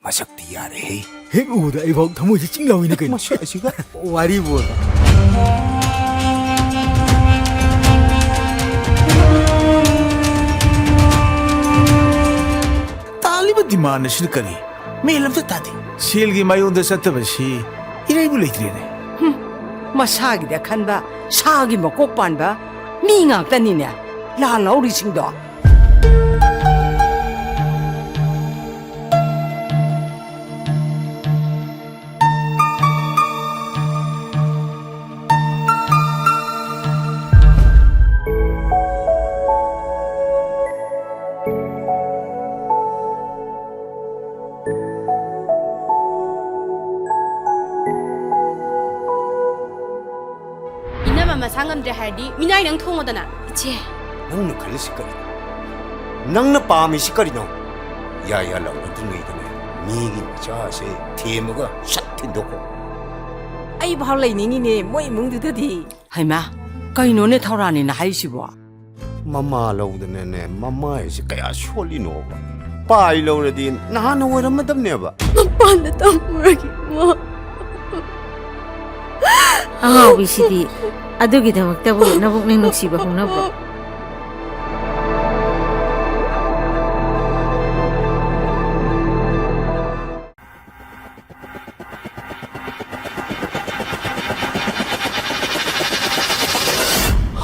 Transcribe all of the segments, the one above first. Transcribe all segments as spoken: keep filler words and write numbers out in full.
ꯃꯁꯛꯇꯤ ꯌꯥꯔꯦꯍꯦ꯫ ꯍꯦꯛ ꯎꯕꯗ ꯑꯩꯐꯥꯎ ꯊꯃꯣꯏꯁꯦ ꯆꯤꯡ ꯂꯥꯎꯏꯅꯦ ꯀꯩꯅꯣ꯫ ꯃꯁꯤ ꯑꯁꯤꯒ꯫ ꯋꯥꯔꯤꯕꯨ꯫ ꯇꯥꯜꯂꯤꯕ demand ꯑꯁꯤꯅ ꯀꯔꯤ? ꯃꯦꯟ ꯑꯝꯇ ꯇꯥꯗꯦ꯫ ꯁꯦꯜꯒꯤ ꯃꯥꯌꯣꯟꯗ ꯆꯠꯇꯕꯁꯤ ꯏꯔꯩꯕꯨ ꯂꯩꯇ꯭ꯔꯦꯅꯦ꯫ ꯍꯨꯝ, ꯃꯁꯥꯒꯤꯗ ꯈꯟꯕ, ꯁꯥꯒꯤ ꯃꯀꯣꯛ ꯄꯥꯟꯕ ꯃꯤ ꯉꯥꯛꯇꯅꯤꯅꯦ ꯂꯥꯜꯍꯧꯔꯤꯁꯤꯡꯗꯣ꯫ ꯏꯅꯝꯃ ꯃꯁꯥ ꯉꯝꯗ꯭ꯔꯦ ꯍꯥꯏꯔꯗꯤ ꯃꯤꯅꯥꯏ ꯅꯪ ꯊꯣꯡꯉꯣꯗꯅ꯫ ꯏꯆꯦ꯫ ꯅꯪꯅ ꯈꯜꯂꯤꯁꯤ ꯀꯔꯤꯅꯣ? ꯅꯪꯅ ꯄꯥꯝꯃꯤꯁꯤ ꯀꯔꯤꯅꯣ? ꯌꯥ ꯌꯥ ꯂꯥꯎꯅꯗ꯭ꯔꯤꯉꯩꯗꯅꯦ ꯃꯤꯒꯤ ꯃꯆꯥꯁꯦ ꯊꯦꯝꯃꯒ ꯁꯠ ꯊꯤꯟꯗꯣꯛꯈꯣ꯫ ꯑꯩ ꯐꯥꯎ ꯂꯩꯅꯤꯡꯉꯤꯅꯦ ꯃꯣꯏ ꯏꯃꯨꯡꯗꯨꯗꯗꯤ꯫ ꯍꯩꯃꯥ, ꯀꯩꯅꯣꯅꯦ ꯊꯧꯔꯥꯅꯤꯅ ꯍꯥꯏꯁꯤꯕꯣ? ꯃꯃꯥ ꯂꯧꯗꯅꯅꯦ ꯃꯃꯥꯏꯁꯦ ꯀꯌꯥ ꯁꯣꯜꯂꯤꯅꯣꯕ? ꯄꯥꯏ ꯂꯧꯔꯗꯤ ꯅꯍꯥꯟꯅ ꯑꯣꯏꯔꯝꯃꯗꯕꯅꯦꯕ꯫ ꯃꯄꯥꯟꯗ ꯇꯝꯃꯨꯔꯒꯦ ꯏꯃꯥ꯫ ꯑꯉꯥꯎꯕꯤꯁꯤꯗꯤ ꯑꯗꯨꯒꯤꯗꯃꯛꯇꯕꯨ ꯅꯕꯨꯛꯅꯤꯡ ꯅꯨꯡꯁꯤꯕ ꯍꯧꯅꯕ꯭ꯔꯣ?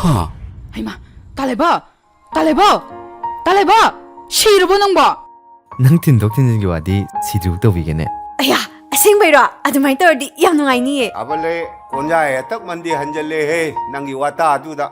ꯍꯥ? ꯍꯩꯃꯥ, ꯇꯥꯂꯩꯕ! ꯇꯥꯂꯩꯕ! ꯇꯥꯂꯩꯕ! ꯁꯤꯔꯕꯣ ꯅꯪꯕꯣ? ꯅꯪ ꯊꯤꯟꯗꯣꯛ ꯊꯤꯟꯖꯤꯟꯒꯤ ꯋꯥꯗꯤ ꯁꯤꯗ꯭ꯔꯤꯕꯨ ꯇꯧꯕꯤꯒꯦꯅꯦ꯫ ꯑꯌꯥ, ꯑꯁꯦꯡꯕꯩꯔꯣ? ꯑꯗꯨꯃꯥꯏꯅ ꯇꯧꯔꯗꯤ ꯌꯥꯝ ꯅꯨꯡꯉꯥꯏꯅꯤꯌꯦ꯫ ꯑꯕꯂꯦ ꯀꯣꯟꯌꯥꯏ ꯍꯦꯛꯇ ꯃꯟꯗꯤ ꯍꯟꯖꯜꯂꯦꯍꯦ, ꯅꯪꯒꯤ ꯋꯥꯇꯥꯗꯨꯗ꯫